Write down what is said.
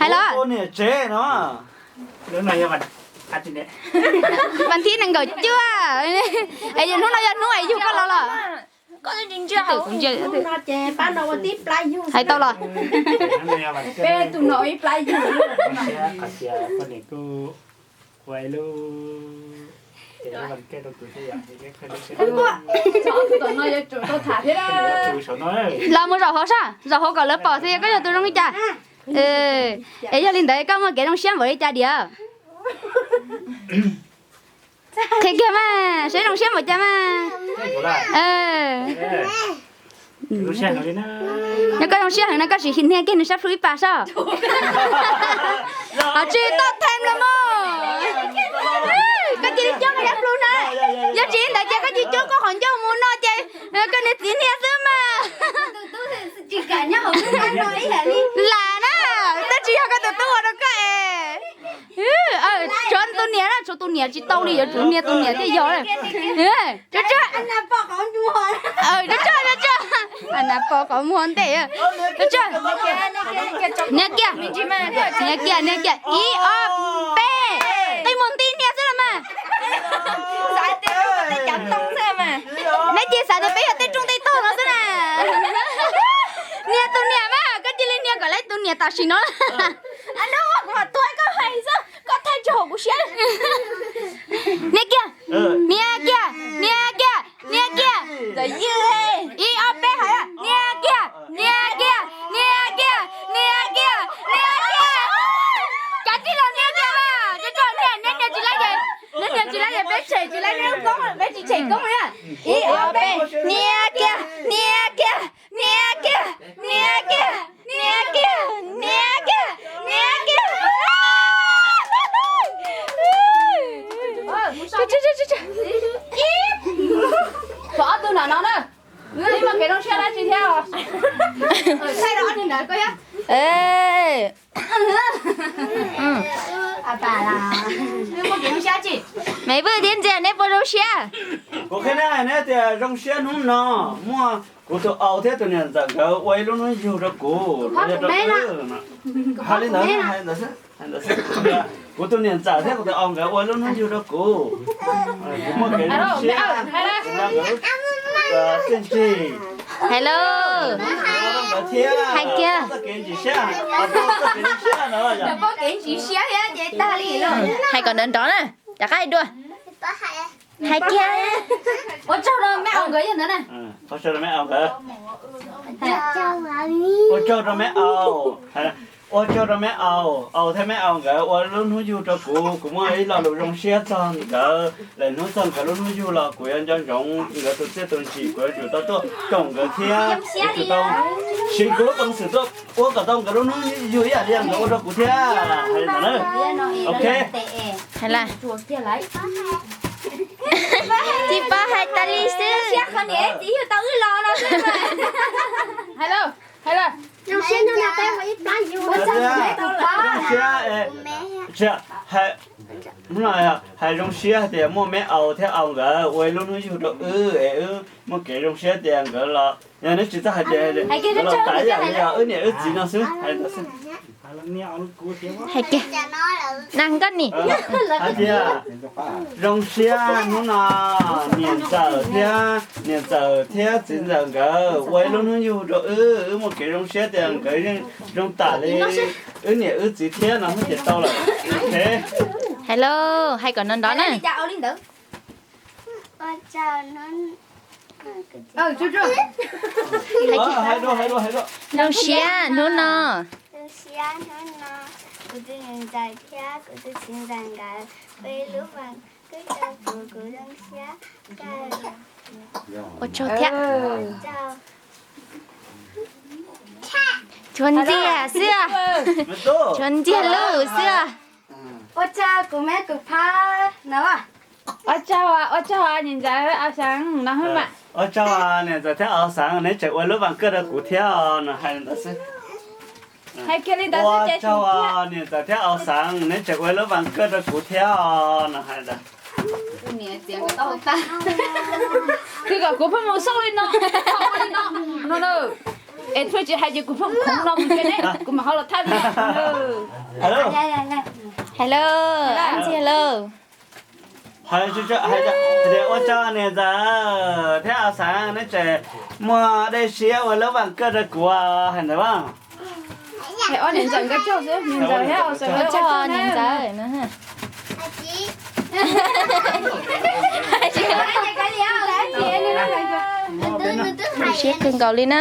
Hais los. Vas thib nees nkaum cuaj. Es yog hnub no yog hnub es yug koj los los. Hais tau los. Los mus zaum hauv sab, zaum hauv kom lawv pom thiab koj yog tus zoo li cas. Es yog li ntawd koj muaj kev zoo siab npaum li cas diam? Qhia kiag mas, saib zoo siab npaum cas mas. Yog koj zoo siab heev no koj sim niag kiag nws sab plhu ib pas sob. Ho tsis tau them los mas. Koj cia li cuab koj sab plhu na. Yog tsis li ntawd ces koj cia li cuab koj qhov ncauj mus no ces koj niag txiv niag xwb mas. Lam na, tab tsis yog koj tus tub ua rau koj es. Tshuav tus niam na, tshuav tus niam tsis tau li, yuav tsum niag tus niam thiaj yog. Tsuag tsuag, tsuag tsuag, tsuag tsuag. Nas pos qhov muag ntej. Tsuag tsuag. Niag kiag, niag kiag, niag kiag, ib ob peb. Qi muag nti niag xwb los mas. Neb cia xav tias peb yog tej rooj tej tog no xwb na. Niag tus niam mas koj cia li niag kom lawv tus niam tam sim no. Niag kiag, niag kiag, niag kiag, niag kiag. Ib ob peb hais, niag kiag, niag kiag, niag kiag, niag kiag, niag kiag. Kav tsij los niag kiag mas, tsuag tsuag, niag niag tsis laib ces, niag niag tsis laib ces peb tshem tsis laib neb lub koob, peb tsis tshem koob li. Ib ob peb, niag kiag, niag kiag, niag kiag, niag kiag, niag kiag, niag kiag, niag kiag. Tshuav ob tug nram no na. Neb muaj kev zoo siab dab tsi thiab? Maiv Vwj thiab Ntxiag, neb puas zoo siab? Kuv qhia neb hais neb tias zoo siab hnub no muaj kuv tus au thiab tus niam ntxawm nkawd ua ib lub hnub yug rau kuv. Hais li ntawd, hais li ntawd xwb. Kuv tus niam ntxawm thiab kuv tus au nkawd ua lub hnub yug rau kuv. Kuv muaj kev zoo siab, kuv muaj kev txiaj ntsig. Hais lauj. Nkawd thiab, hais kiag txoj kev ntsim siab, txoj kev zoo siab no. Hais kom nrov nrov na, rov qab hais dua. Hais kiag. Ua tsaug rau me au nkawd yog ntawd na. Ua tsaug rau me au. Ua tsaug rau me au, au thiab me au nkawd ua lub hnub yug rau kuv, kuv muaj ib lo lus zoo siab txog nkawd. Lawm hnub txog nkawd lub hnub yug los kuv yuav nco ntsoov nkawd tus txiaj tus ntsim, kuv yuav tsum tau tuaj koom nkawd thiab yuav tsum tau siv kuv lub peev xwm tuaj ua kom tau nkawd lub hnub yug ib yam li nkawd ua rau kuv thiab. Hais li ntawd na. Ok. Hais lawm. Tsis paub hais tas li xwb. Hais lawm, hais lawm. Zoo siab, hais zoo siab hais tias muaj me au thiab au nkawd ua ib lub hnub yug rau wb es wb muaj kev zoo siab tias nkawd los, yog neb tsis txawj hais tias nkawd los tas ib yam li wb niam wb txiv no xwb. Hais kiag. Nas nkoj nim. Hais tias zoo siab hnub no niam ntxawm thiab, niam ntxawm thiab txiv ntxawm nkawd ua ib lub hnub yug rau wb, wb muaj kev zoo siab tias nkawd yeej zoo tam li wb niam wb txiv thiab no ces tau lawm. Hais lauj, hais kom nrov nrov na. Zoo siab hnub no. Zoo siab hnub no, kuv tus niam ntxawm thiab kuv tus txiv ntxawm nkawd ua ib lub vas kub rau kuv, kuv zoo siab kawg. Ua tsaug thiab. Tsuas ntxiag xwb, tsuas ntxiag lub xwb. Ua tsaug kuv me kuv phab no. Ua tsaug, ua tsaug niam ntxawm Au Xeev no mas. Ua tsaug niam ntxawm thiab Au Xeev, neb tseem ua lub vas kub rau kuv thiab no hais li ntawd xwb. Hais kiag li ntawd xwb ces. Ua tsaug niam ntxawm thiab Au Xeev, neb tseem ua lub vas kub rau kuv thiab no hais li ntawd. Kwv kom kuv pheej mus xauj li no, li no, no na. Es txhob tsis hais ces kuv pheej khoov no mus ne, kuv mam ho los thab li. Hello, hello. Ua tsaug niam ntxawm thiab Au Xeem, neb tseem muag dej siab ua lub vas koj rau kuv hais ntawd. Ua tsaug niam ntxawm. Siab kawg nkaus li na.